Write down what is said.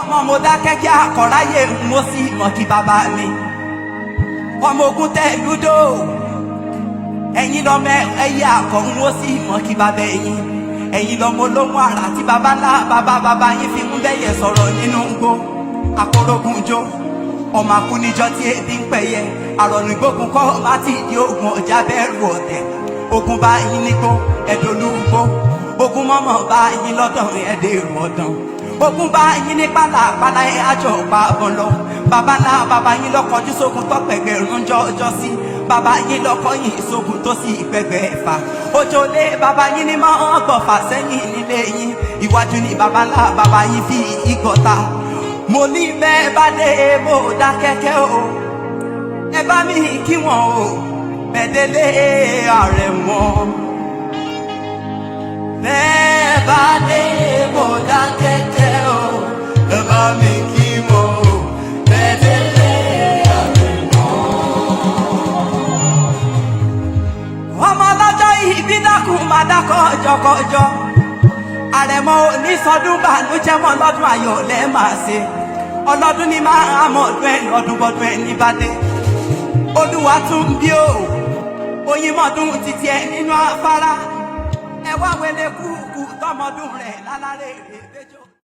Ọmọ mo dákẹ́kẹ́ àkọ́ráyè mo sì mọ̀ kí bàbá mi. Ọmọ ogun tẹ lúdò. Ẹ̀yin lọ́mọ ẹyẹ àkọ́hún ó sì mọ̀ kí bàbá ẹ̀yin. Ẹ̀yin lọ́mọ olóhùn àrà tí bàbá ńlá bàbá bàbá yín fi ń bẹ́yẹ sọ̀rọ̀ nínú igbó. Akórógun jó. Ọmọ akúnijọ́ tí ebi ń pẹ̀yẹ. Àrọ̀nù ìgbógun kọ́ má ti di ogun ọjà bẹ́ẹ̀rù ọ̀tẹ̀. Ogun bá yín nígbó, ẹ̀dọ́lúgbó. Ogun mọ́mọ́ bá yín lọ́dọ̀ ẹ̀dẹ̀rù ọ̀dàn. Ogun bá yín ní pálapàla ẹ̀ àjọ pa bọ̀ lọ. Bàbá ńlá bàbá yín lọ́kọjú sógun tọ́pẹ̀gbẹ̀rún jọjọ́ sí. Bàbá yín lọ́kọ yín sógun tó sì gbẹgbẹ́ ẹ̀fà. Ojòlé bàbá yín ní máa ń gbọ̀fà sẹ́yìn nílé yín. Iwájú ni bàbá ńlá bàbá yín fi ìgọ̀ta. Mo ní bẹ́ẹ̀ bá dé mo dá kẹ́kẹ́ o. Ẹ bá mi kí wọn o, bẹ́ẹ̀dẹ́lé ààrẹ wọn. Bẹ́ẹ̀ bá dé mo dá kẹ́kẹ́ o, ẹ bá mi kí wọn o, bẹ́ẹ̀dẹ́lé ààrẹ wọn. Ọmọ ọlọ́jọ́ ìbí dákun máa dákọ̀ ọjọ́kọjọ́. Àrẹ̀mọ onísọdún bànújẹ́ mọ́ lọ́dún ayọ̀ lẹ́ máa ṣe. Ọlọ́dún ni máa mọ̀ ọdún ẹ̀ lọ́dún bọ́dún ẹ̀ ní bá dé. Olúwa tún bí o, oyin mọ́dún títí ẹ nínú afárá. Ẹ wá wẹlé kúkú tọmọdún rẹ̀ lálárẹ̀ rè bẹjọ.